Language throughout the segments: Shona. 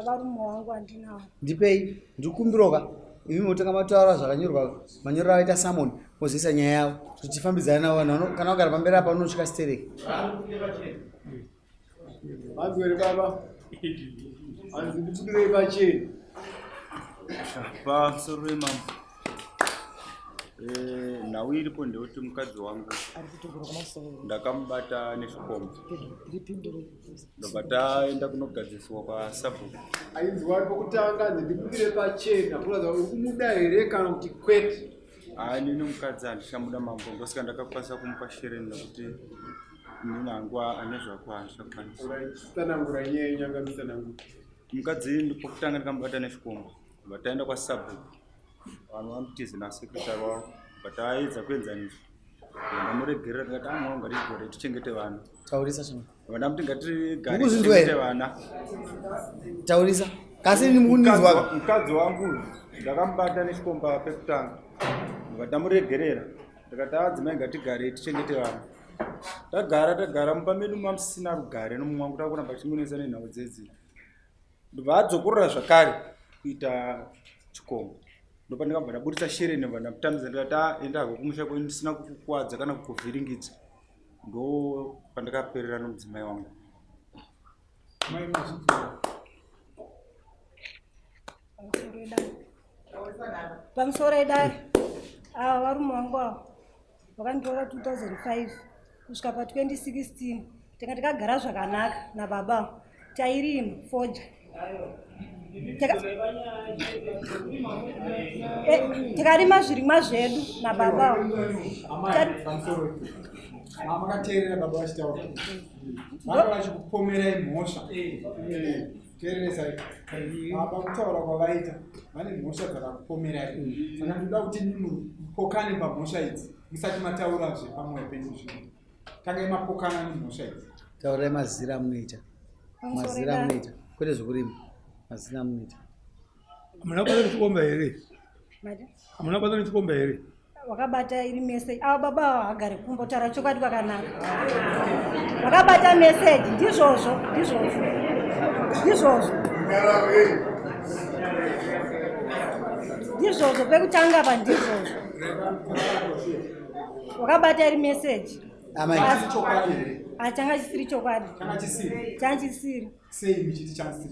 Varume wangu andinawo. Ndipei, ndikumbirwa ka imi motanga mataura zvakanyorwa manyorero avaita summon mozoisa nyaya yavo kuti tifambidzane navo vanhu kana vagara pamberi apa vanotya stereki. Hanzi were baba. Hanzi ndibudire pachena. Pamusoro wemambo. Eh, nhau iripo ndeyekuti mukadzi wangu ndakamubata nezvikomba ndobva taenda kunogadziswa kwasabhuku. Ainzwa pokutanga hanzi ndibudire pachena kuratidza uri kumuda here kana kuti kwete. Haa inini mukadzi handichamuda mambo ndosaka ndakakwanisa kumupa shereni nekuti inini hangu ane zvako handichakwanisa. Tsanangura nyaya yenyanga mitsanangura. Mukadzi pokutanga ndikamubata nechikomba ndobva taenda kwasabhuku vanhu vamutize nasekretary wavo ndobva taedza kuenzanisa ndamuregerera ndikati amwa ngatigore tichengete vana. Taurisa chino. Vana muti ngatigare Mukuzvinzwa here? tichengete vana. Taurisa. Kasi ni mukunzwa. Mukadzi wangu ndakamubata nechikomba pekutanga ndobva ndamuregerera ndikati adzimai ngatigare tichengete vana. Tagara tagara mumba medu mamusina rugare nomumwe wangu takuramba tichingonetsa nenhau dzedzi. Ndobva adzokorora zvakare kuita chikomba. Ndopandakabva ndaburitsa shereni ndobva ndamutambidza ndikati ah enda hako kumusha kwenyu ndisina kukukuwadza kana kukuvhiringidza. Ndo pandakaperera nomudzimai wangu. Mai mazvidzora. Pamusoro edare ava varume vangu ava vakanditora 2005 kusvika pa 2016 tanga takagara zvakanaka nababa tairima fodya tikarima zvirimwa zvedu nababa makateerera baba vachitaura vanga vachikupomerai mhosva teereresai baba kutaura kwavaita vane mhosva dzakakupomerai saka ndinoda kuti mupokane pamhosva idzi musati mataura zvepamwoyo penyu zvino tangai mapokana nemhosva idzi taurai mazira amunoita mazira amunoita kwete zvekurima mazira amunoita hamuna basa nechikomba here hamuna basa nechikomba here wakabata iri message ava baba ava hagare kumbo taura chokwadi kwakanaka wakabata message ndizvozvo ndizvozvo ndizvozvo ndizvozvo pekutanga pa ndizvozvo wakabata iri message changa chisiri chokwadi changa chisiri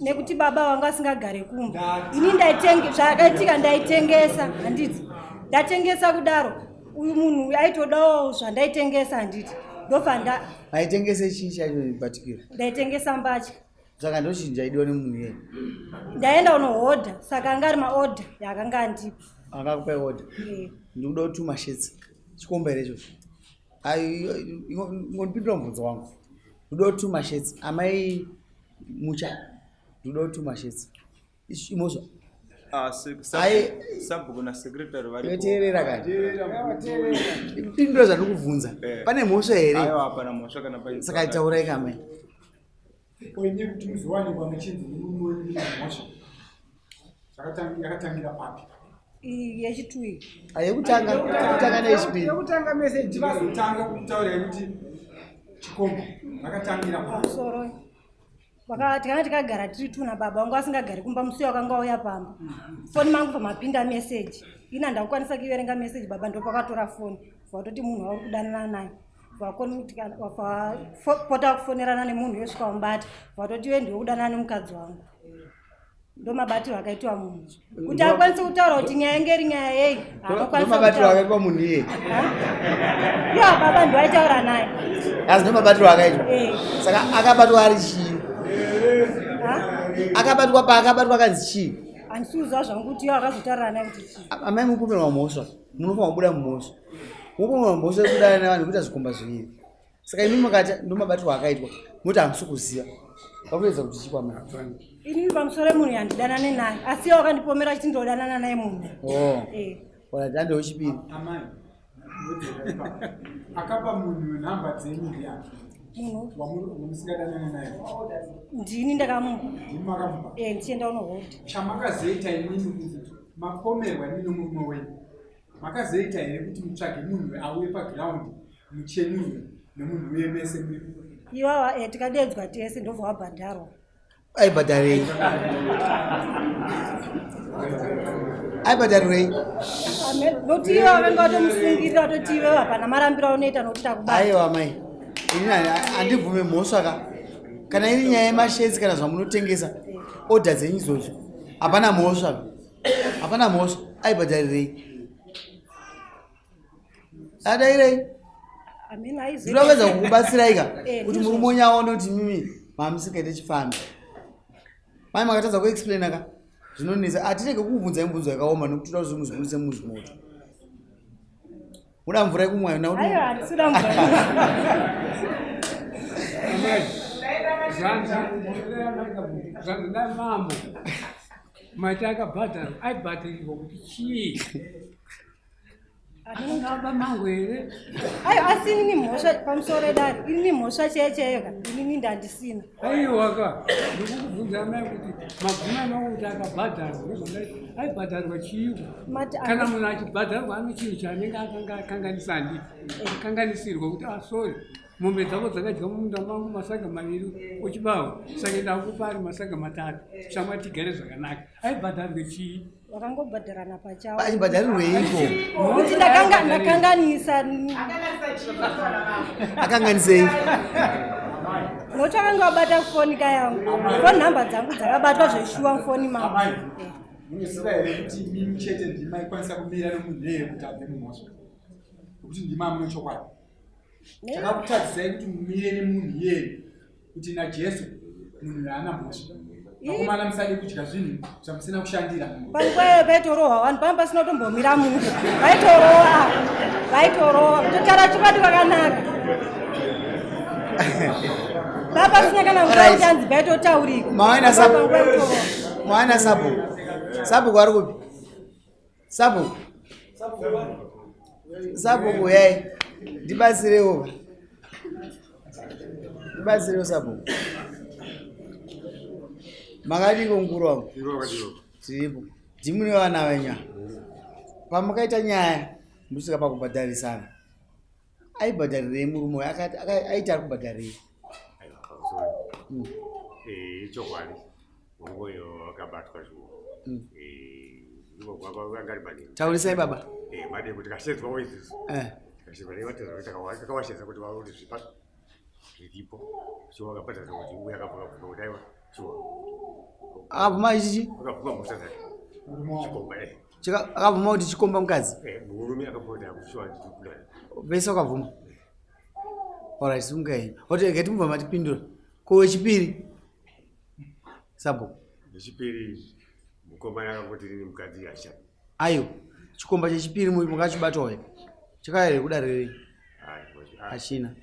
nekuti baba vanga vasingagare kumba ini ndaitenge zvakaitika ndaitengesa handiti ndatengesa kudaro uyu munhu uyu aitodawo zvandaitengesa handiti ndobva nda aitengese chii chacho in particular? Ndaitengesa mbatya. Saka ndochinja chaidiwa nemunhu iyeye? Ndaenda unohodha, saka anga ari maodha yaakanga andipa. Akakupai odha? Ndikuda kuti mashets chikomba here ichocho? Ingondipindura mubvunzo wangu. Ndikuda kuti mashets amai mucha, ndikuda kuti mashets imhosva? Sabhuku nasecretary variteerera kani, pindura zvandiri kubvunza. Pane mhosva here? Hapana mhosva kana paine. Saka taurai kamai. Oine kuti muzowanikwa muchinzi mune mhosva yakatangira papi? Yechitui. Yekutanga, yekutanga neyechipiri. Yekutanga message vazotanga kutaura kuti chikomba vakatangira pamusoro. Tikanga tikagara tiri two nababa vangu asingagari kumba musi wakanga wauya pamba. Foni mangu pamapinda message. Ini handakukwanisa kuiverenga message, baba ndopakatora foni. Vatoti munhu wauri kudanana naye. Pota kufonerana nemunhu yosvika wamubata. Vatoti iwe ndiwe kudanana nemukadzi wangu. Ndomabatiro akaitwa munhu kuti akwanise kutaura kuti nyaya inge iri nyaya yei. Ndomabatiro akaitwa munhu iye. Iyo baba ndiwaitaura naye. Asi ndomabatiro akaitwa. Saka akabatwa ari chii? Akabatwa paakabatwa akanzi chii? Handisi kuziva zvangu kuti iyo akazotaurira naye kuti chii. Amai mupomerwa mhosva, munofanira kubuda mumhosva. Mupomerwa mhosva yekudana nevanhu kuita zvikomba zviviri. Saka imi makati ndomabatiro akaitwa, moti hamusi kuziva. Vakuedza kuti chikwama. Inini pamusoro emunhu yandidanane naye, asi iye wakandipomera achiti ndodanana naye munhu. Oh. Ora dande wechipiri. Amai. Akapa munhu nhamba dzenyu ndiani? Munhu wamusingadanane naye. Ndini ndakamupa. Ndini makamupa. Ndichienda unohodha. Chamakazoita imimi kuti mapomerwa imi nomurume wenyu. Makazoita here kuti mutsvage munhu auye paground muchenurwe nemunhu uye mese muri? Iwawa tikadedzwa tese ndobva wabhadharwa. Aibhadharei? Aibhadharirei? Nokuti ivo vanenge vatomusungirira vatoti iwewe hapana marambiro aunoita nokuti takubata. Aiwa mai, ini handibvume mhosva ka. Kana iri nyaya yemashedzi kana zvamunotengesa, odha dzenyu idzodzo, hapana mhosva. Hapana mhosva, aibhadharirei? Adairei? Ndinoda kuedza kukubatsirai ka eh, kuti murume wenyu aone kuti mimi mamusingaite chifambi. Mai makatadza kuexplaina ka zvinonetsa. Atirege kukubvunzai mubvunzo yakaoma nekuti toda kuti muzvibudise muzvimoto. Muda mvura yekumwa yona? Aiwa, handisida mvura. Zvanzi zvanzi namambo maita akabhadharwa aibhadharirwa kuti chii? Baba mangu here? Ayo asi inini mhosva pamusoro edare inini mhosva chaiyo chaiyo ka inini ndandisina. Aiwa ka ndikukubvunza amai kuti mabvuma mangu kuti akabhadharwa ndozvandai aibhadharwa chiiko? Kana munhu achibhadharwa ane chinhu chaanenge akanga akanganisa handiti akanganisirwa kuti ah sorry mombe dzako dzakadya mumunda mangu masaga maviri ochibawa saka ndakupa ari masaga matatu shamwa tigare zvakanaka aibhadharwe chii? Vakangobhadharana pachavo. Achibhadharirweiko? Kuti ndakanganisa. Akanganisei? Nokuti vakanga vabata foni ka yangu. Foni nhamba dzangu dzakabatwa zveshuwa mufoni mangu. Amai, munoziva here kuti imimi chete ndima ikwanisa kumira nomunhu iyeye kuti abve mumhosva? Nokuti ndima mune chokwadi. Chakakutadzisai kuti mumire nemunhu iyeye kuti naJesu munhu haana mhosva. Vakomana musade kudya zvinhu zvamusina kushandira. Panguva iyoyo paitorohwa vanhu panga pasina kutombomira munhu. Vaitorohwa. Vaitorohwa. Kutotaura chokwadi kwakanaka. Panga pasina kana nguva yekuti anzi paitotaurika. Mawana sabu. Mawana sabu. Sabu kwari kupi? Sabhuku. Sabhuku uyai. Ndibatsirewo. Ndibatsirewo sabhuku. Makadiko mukuru wangu? Tiripo. Ndimune vana venyu. Pamakaita nyaya musvika pakubhadharisana. Aibhadharirei murume uyu? Akati aiti ari kubhadharirei? Eh, chokwadi. Murume uyo akabatwa zviwo. Eh, ndiko kwaka anga ari manheru. Taurisai baba. Eh, manheru tikashedzwawo isusu. Tikashedzwa nevatezvara vedu takawashedza kuti vaone kuti zvipa zviripo. Shuwa akabhadhara kuti uye akabva akabvuma kuti aiwa shuwa. Akabvuma ichichi? Akabvuma mhosva dzake. Chikomba eh. Akabvuma kuti chikomba mukadzi? Eh, murume akabvuma kuti akushuwa ndikudai. Vese vakabvuma. Alright, simukai. Oti regai timubva matipindura. Ko wechipiri? Sabhuku. Wechipiri mukomana akangoti rini mukadzi asha. Ayo, chikomba chechipiri mukachibatawo here? Chakauya here kudare renyu? Hachina.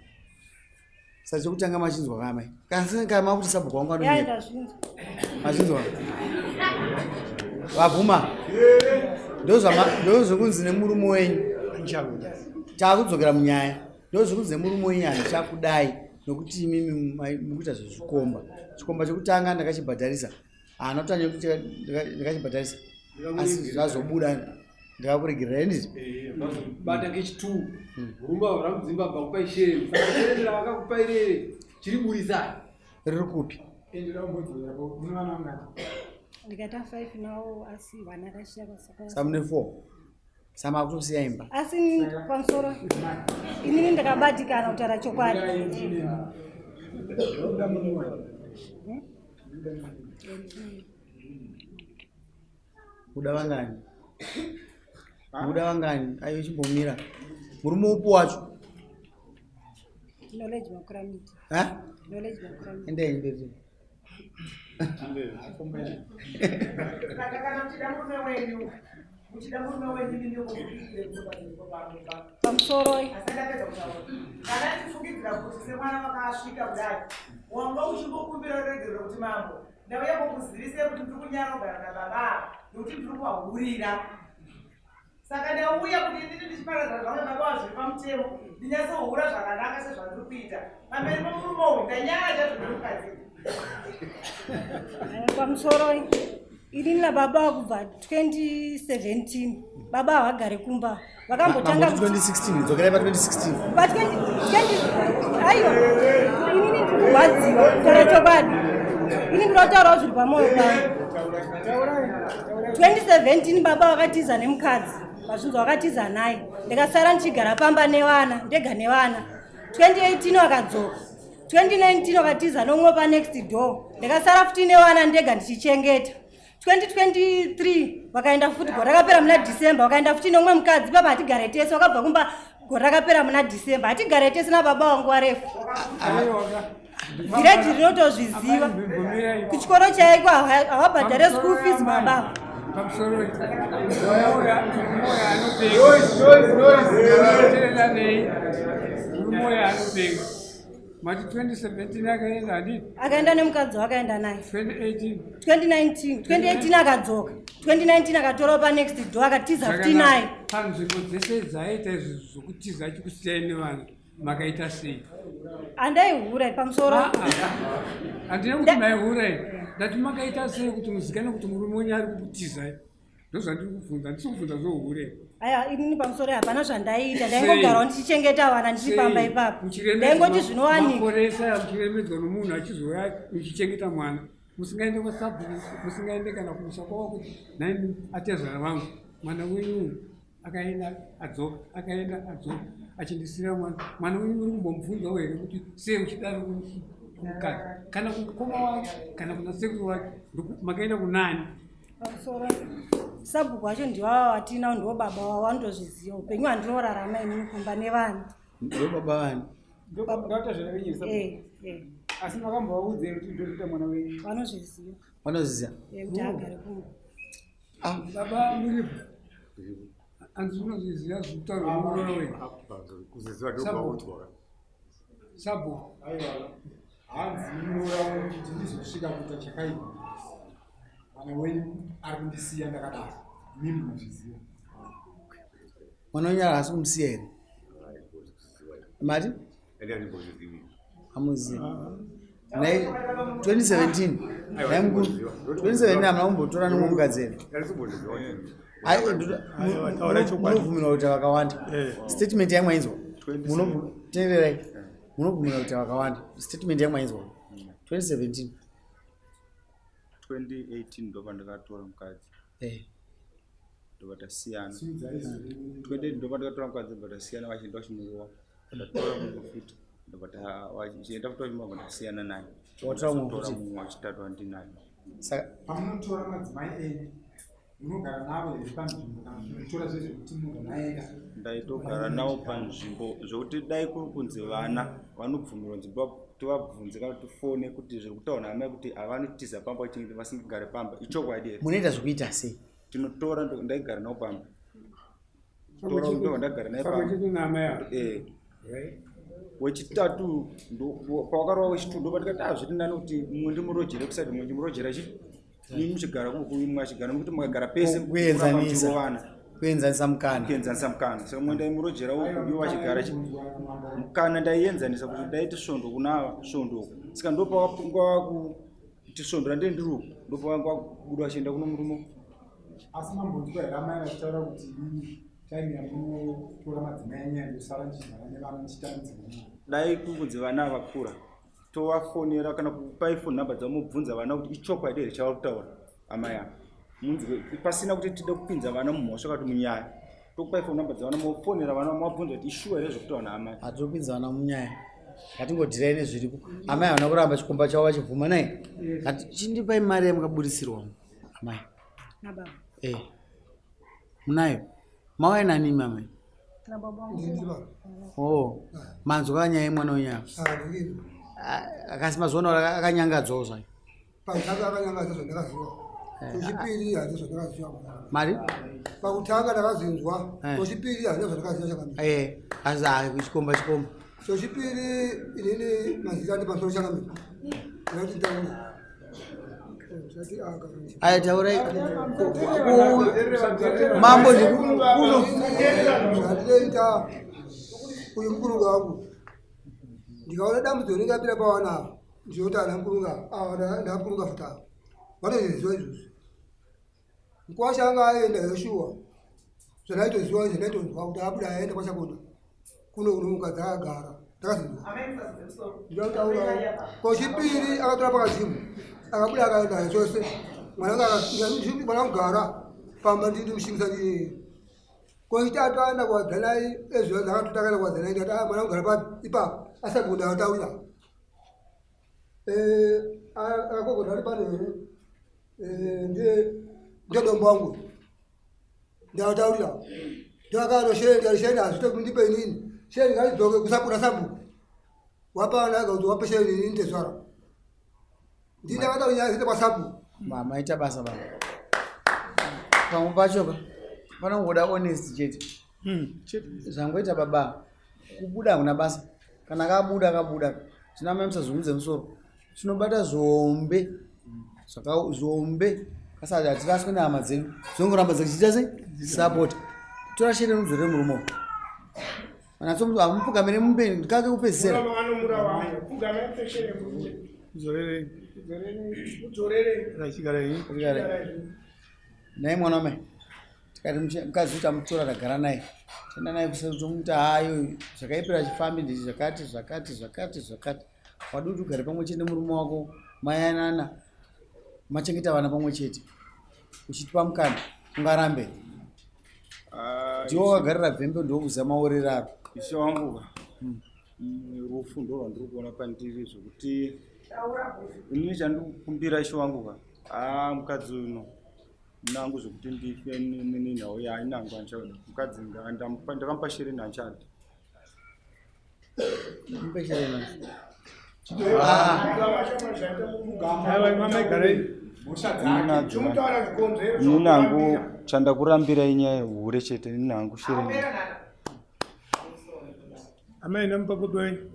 Saka chekutanga machinzwa ka amai? Kana kana makuti sabhuku wangu anonyepa. Machinzwa. Vabvuma. Ndozvekunzi nemurume wenyu. Takudzokera munyaya. Ndozvekunzi nemurume wenyu handichakudai nokuti imimi mukuita zvezvikomba. Chikomba chekutanga ndakachibhadharisa. Haana kutanga nekuti ndakachibhadharisa. Asi zvazobuda ndakakuregerera inditi. Eh, bata kechitu. Rumba ramudzimba bva kupai shere. Saka shere ravakakupai rere chiri burisai. Riri kupi? Ende rambodzora mune vana vangani? Ndikaita 5 nawo asi vana kashiya saka. Samune 4. Sama kutosiya imba. Asi pamusoro inini ndakabatikana kutaura chokwadi. Kuda vangani? Kuda vangani? Ayo chimbomira. Murume upi wacho? Knowledge Makuramiti. Ha? Knowledge Makuramiti. Endai mberi. Saka kana muchida murume wenyu, muchida murume wenyu nini munokuirepamuba. Pamusoro. Asi ndapedza kutaura. Kana ndichifungidzira kuti semwana wakasvika kudai, wanga uchimbokumbira ruregerero kuti mambo, ndauya kukuzivisai kuti ndiri kunyara kugara nababa ava nekuti ndiri kuvahurira. Saka ndauya kuti inini ndichiparadzana zvangu nababa ava zviri pamutemo, ndinyatsohura zvakanaka sezvandiri kuita pamberi pomurume uyu. Ndanyara chaizvo nemukadzi. Pamusoro inini nababa kubva 2017 baba havagare kumba vakambotanga 2016 dzokerai pa 2016 pa 20 aiwa inini ndiri kurwadziwa kutaura chokwadi. Ini ndinotaurawo zviri pamwoyo pangu. 2017 baba vakatiza nemukadzi, vazvinzwa vakatiza naye. Ndikasara ndichigara pamba nevana, ndega nevana. 2018 vakadzoka. 2019 vakatiza nomwe panext door. Ndikasara futi nevana ndega ndichichengeta. 2023 vakaenda futi gore rakapera muna December vakaenda futi nomwe mukadzi baba hatigare tese vakabva kumba gore rakapera muna December hatigare tese nababa wangu warefu vhireji rinotozviziva kuchikoro chaiko hawabhadhare school fees baba Mati 2017 akaenda handiti? Akaenda nemukadzi wakaenda naye. 2018. 2019, 2018 akadzoka. 2019 akatora pa next door akatiza futi naye. Panzvimbo dzese dzaaita izvi zvokutiza achikusiyai nevanhu makaita sei? Andaihura pamusoro. Ah, ah. Handina kuti maihura. Ndati makaita sei kuti muzikane kuti murume wenyu ari kukutizai? Ndozvandiri kubvunza, handisi kubvunza zvohure. Aya, inini pamusoro hapana zvandaiita, ndaingogarawo ndichichengeta vana ndichipamba ipapo. Ndaingoti zvinowanika. Makore ese aya muchiremedzwa nomunhu achizouya muchichengeta mwana. Musingaende kwasabhuku, musingaende kana kumusha kwavo kuti nhaimi atezvara vangu, mwana wenyu uyu akaenda adzoka, akaenda adzoka, achindisiira mwana. Mwana wenyu muri kumbomubvunzawo here kuti sei uchidaro kumukadzi? Kana kumukoma wake, kana kuna sekuru wake, makaenda kunani? Pamusoro sabhuku wacho ndiwava watina ndiwo baba wavo vanotozviziva upenyu hwandinorarama inini kumba nevana. Ndiwo baba vani? Eh, eh. Asi makambovaudza here kuti ndozvita mwana wenyu? Vanozviziva. Vanozviziva. Eh, kuti agare kumba. Ah. Baba muripo. Hanzi unozviziva zvekutaura muroora wenyu. Kuziziva ndokuvaudzwa. Sabhuku. Aiwa. Hanzi muroora wenyu kuti ndizosvika kuita chakaipa. Mwana wenyu ari kundisiya ndakadaro. Mimi munozviziva. Mwana wenyu haasi kumusiya here? Mati? Hamuzivi. Nai 2017. Nai mukuru. 2017 hamuna kumbotora nomwe mukadzi here? Munobvumirwa kuita vakawanda. Statement yangu mainzwa. Teererai. Munobvumirwa kuita vakawanda. Statement yangu mainzwa. 2017. 2018 ndopandakatora mukadzi eh. ndobva tasiyana 2018 ndopandakatora mukadzi ndobva tasiyana vachienda vachimurowa ndatora mumwe futi ndobva vachienda futi vachimurowa ndobva tasiyana naye watora mumwe futi mumwe wachitatu wandinaye saka pamunotora madzimai enyu munogara navo here panzvimbo kana munotora zvezvekuti munogara naye ndaitogara navo panzvimbo zvekuti dai kuri kunzi vana vanobvumirwa nzvimbo tivabvunze kana tifone kuti zviri kutaura naamai kuti havanotiza pamba vachinge vasingagare pamba ichokwadi here munoita zvekuita sei tinotora ndaigara navo pamba tora ndobva ndagara naye pamba eh. Wechitatu pawakarova wechitu ndopa ndikati ah zviri nani kuti mumwe ndimurojere kuside mumwe ndimurojera chi imi muchigara mumwe achigara nokuti mukagara pese kuenzanisa kuenzanisa mukana kuenzanisa mukana saka mumwe ndaimurojera uku iwo achigara chi mukana ndaienzanisa kuti ndaiti svondo kuna svondo uku saka ndopawanga kuti svondo randiri ndiri uku ndopawanga wakubuda achienda kuno murume asi mambonzwa here amai vachitaura kuti inini time yamunotora madzimai enyu yandosara ndichigara nevana ndichitambudzika dai kunzi vana vakura tovafonera kana kupai phone number dzavo mobvunza vana kuti ichokwadi here chavari kutaura amai ava munzwe pasina kuti tide kupinza vana mumhosva kana kuti munyaya tokupai phone number dzavana mofonera vana mobvunza kuti ishuwa here zvekutaura naamai hatopinza vana munyaya ngatingodhirai nezviripo amai havana kuramba chikomba chavo vachibvuma nai chindipai mari yamukaburitsirwa amai eh munayo mauya nani imi amai oh manzwa nyaya yemwana wenyu apa akasi mazuva ano akanyangadzwawo zvayo pakutanga akanyangadzwa zvandakaziva chechipiri handina zvandakaziva mari pakutanga ndakazinzwa chechipiri handina zvandakaziva chakamira asi chikomba chikomba chechipiri inini mazita andi pamusoro chakamira ndinoti nditaure Aya taurai mambo ndikuno zvandinoita uyu mukurunga wangu ndikaona dambudziko rinenge rapinda pawana ava ndinoti ana mukurunga ava ndakurunga futi ava vanozviziva izvozvo mukwasha anga aenda yoshuwa zvandaitoziva zvandaitonzwa kuti abuda aenda kwachakoda kuno kunomukadzi akagara ndakazinzwa ndinotaurawo kochipiri akatora pakadzimu. Akabuda akaenda chose. Mwana mwana kugara pamba ndidi mushingisa ndini. Koita atoenda kuwadzanai ezviva zvakatotakaenda kuwadzanai ndati ah mwana kugara papi ipapo asati kuda ataura. Eh akakogota ari pano here? Eh ndiye ndiye dombo wangu. Ndataurira. Ndakano sheri ndari sheri hazvito kundipe inini. Sheri ngaidzoke kusapura sabhuku. Wapa ana kuti wape sheri inini tezvara. Ndini ndakataura nyaya zita kwasabhuku. Maita basa baba. Pamwe pacho ka panongoda honest chete. Zvangoita baba kubuda hakuna basa. Kana kabuda kabuda. Zvino amai musazungudze musoro. Tinobata zvombe zvombe kasati hatiraswe nehama dzedu zvinongoramba dzichiita sei support tora shere mudzore murume uyu manatso hamupfugamire mumbe kake kupedzisera Naye mwana wamai tikati mukadzi uyu tamutora tagara naye toenda naye kuseri tomuti hayo zvakaipira chifambi ndichi zvakati zvakati zvakati zvakati wadi kuti ugare pamwe chete nemurume wako mayanana machengeta vana pamwe chete uchitipa mukana ungarambe ah, ndiwo wakagarira bvembe ndokuziva maorero aro ishe wangu hmm. Rufu ndo rwandiri kuona pandiri zvekuti inini chandiri kukumbira ishe wangu ka haa mukadzi uno nangu zvekuti ndife nenhau yainangu andichada mukadzi ndakamupa shereni andichada mupe shereni Ini hangu chandakurambira inyaya yehure chete ini hangu shereni Amai namupa baba wenyu.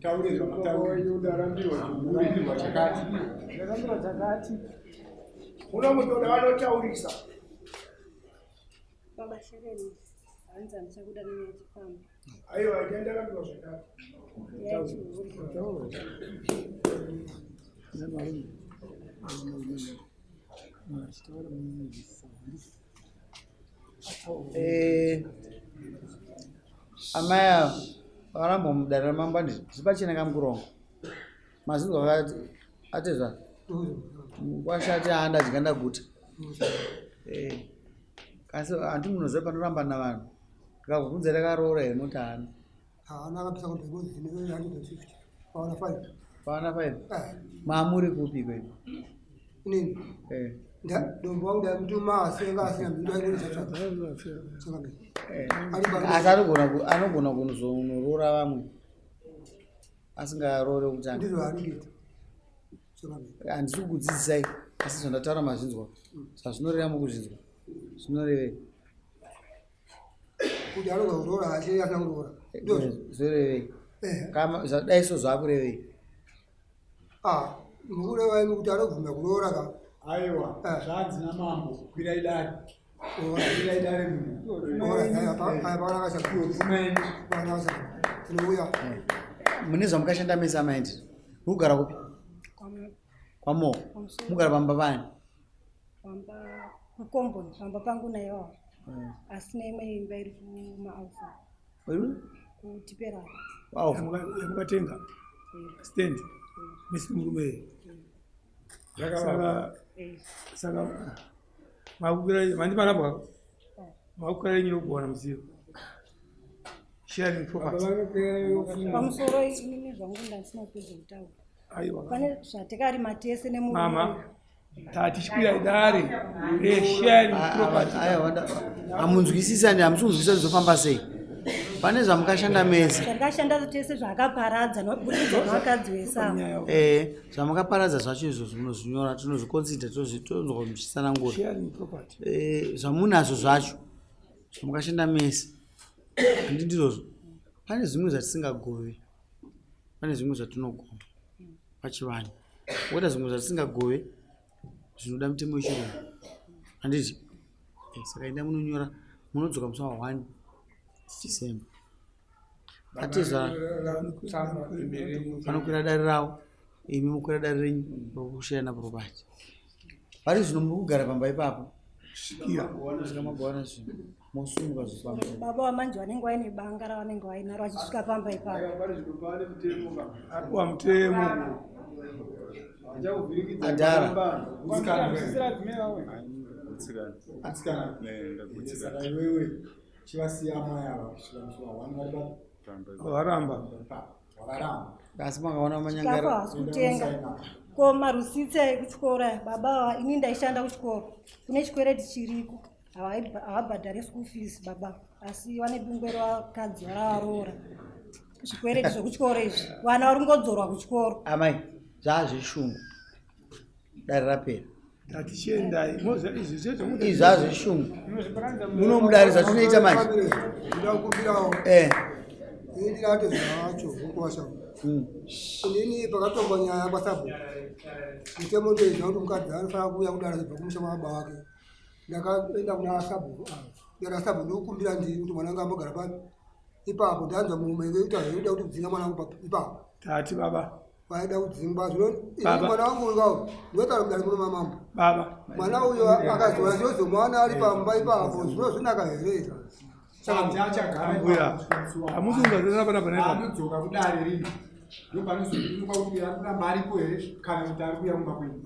Taure zvamataura. Ndarambiwa chihure chakati. Ndarambiwa chakati. Unomutoda vanotaurisa. Baba Shereni, hanzi handichakuda nenyaya yechifambi. Aiwa, ita ndarambiwa zvakati. Eh, amai ava vakaramba mudare ramambo anditi zviri pachena kamukurongo mazinzwa vakati atezva mukwasha ati haa ndadya ndaguta eh, kasi hanti munoziva panoramba navanhu ndikakubvunza ndakaroora here moti haana haana akabisa kuti 150 pawana 5 pawana 5 maamuri kupi kwenu inini eh. Dombo wangu ndaimutuma asi anga asina mhindu aingoita eh. Asi anogona anogona kunozonoroora vamwe asingaroore kutanga. Ndizvo zvaanoita. Handisi kukudzidzisai asi zvandataura mazvinzwa. Zvazvinoreva mukuzvinzwa. Zvinorevei? Kuti anogona kuroora asi asina kuroora. Zvorevei? Eh. Kama zvadai so zvakurevei? Ah, mukureva imi kuti anobvuma kuroora ka? Aiwa, eh. zvanzi namambo kwirai dare. Kwirai dare munhu. Eh. Mune zvamukashanda mese amai ndiri. Mukugara kupi? Kwamo. Mugara pamba pani? Pamba kukomboni, pamba pangu naiwawo. Eh. Asi neimwe imba iri kumaalfa. Kutipera. Yamakatenga stand misi murume saka saka makukira mandi marabwa makukira yenyu yokuwana muziyo sharing property pamusoro inini zvangu ndandisina kupedza kutaura aiwa pane zvatikarima tese nemurume mama tatichikwira dare resharing property hamunzwisisani hamusi kunzwisisa zvizofamba sei pane zvamukashanda mese zvandakashanda tese zvaakaparadza noburikidza nevakadzi vese ava ee zvamukaparadza zvacho izvo zvinozvinyora tinozviconsider tonzwa muchitsanangura eh, zvamunazvo zvacho zvamukashanda mese handi ndizvozvo pane zvimwe zvatisingagove pane zvimwe zvatinogova pachivanhu woita zvimwe zvatisingagove zvinoda mitemo yechirungu handiti eh, saka enda munonyora munodzoka musi wa 1 december atizva vanokwira dare ravo imi mukwira dare renyu rokushayana propati pari zvino muri kugara pamba ipapo svikira kusvika magowana zvinhu mosumuka zvifamba baba vamanje vanenge vaine banga ravanenge vainaro vachisvika pamba ipapo apiwa mutemo. Adhara. Saka iwewe chivasiya amai ava kusvika musi wa 1 vari pa Varamba. Vakaramba. Asi makaona Chikafu manyangara. havasi kutenga. Ko marusitsi ekuchikoro aya baba ava ini ndaishanda kuchikoro kune chikwereti chiriko havabhadhari school fees baba asi vane dungwe revakadzi varavaroora zvikwereti zvekuchikoro izvi vana vari kungodzorwa kuchikoro. Amai, zvazveshungu. Dare rapera. Tatichiendai moziva izvi zvezvokuti Izvi zvazveshungu. Muno mudare zvatinoita manje. Ndakumbirawo. Eh. Ini ndinatezvara vacho vokuwasha. Inini pakatongwa nyaya kwasabhuku. Mutemo ndoiziva kuti mukadzi anofanira kuuya kudare achibva kumusha kwababa wake. Ndakaenda kuna sabhuku ava. Ndikati sabhuku ndikukumbira ndini kuti mwana wangu ambogara papi. Ipapo ndanzwa mumwe wekuita zvekuda kuti kudzinga mwana wangu ipapo. Tati baba. Vaida kudzingwa zvino ini Baba. mwana wangu uyu kawo ndinotaura kudare muno mamambo. Baba. Mwana uyu akazoya zvozomuwana ari pamba ipapo zvinozvinaka here? Mbuya, hamusi kungazorora pana pana ipapo. Anodzoka kudare rini ndopanozoonekwa kuti ari kuramba aripo here kana kuti ari kuuya kumba kwenyu.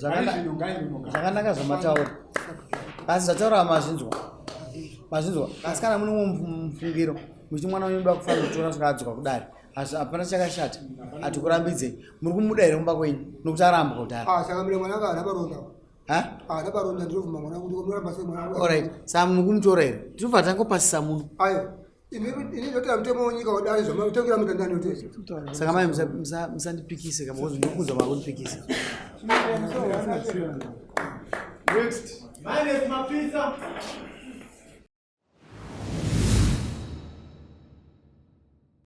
Pari zvino ngainonogara. Zvakanaka zvamataura. Asi zvataura mazvinzwa. Mazvinzwa. Asi kana mune mumwe mufungiro muchiti mwana wenyu unoda kufanira kutora kusvika adzoka kudare. Asi hapana chakashata. Hatikurambidzei. Muri kumuda here kumba kwenyu nokuti arambwa kudhara. Ah, saka mire mwana wangu haana maronda. Ha? Haana maronda ndinobvuma mwana wangu ndikomuramba sei mwana wangu. Alright. Saka muri kumutora here? Tinobva tangopasisa muno. Ayo. Ini ndinotora mutemo wenyika wadare zvamatongera mutandani otese. Saka mai musandipikise kama because ndikuza makundipikisa. Next. Minus Mapisa.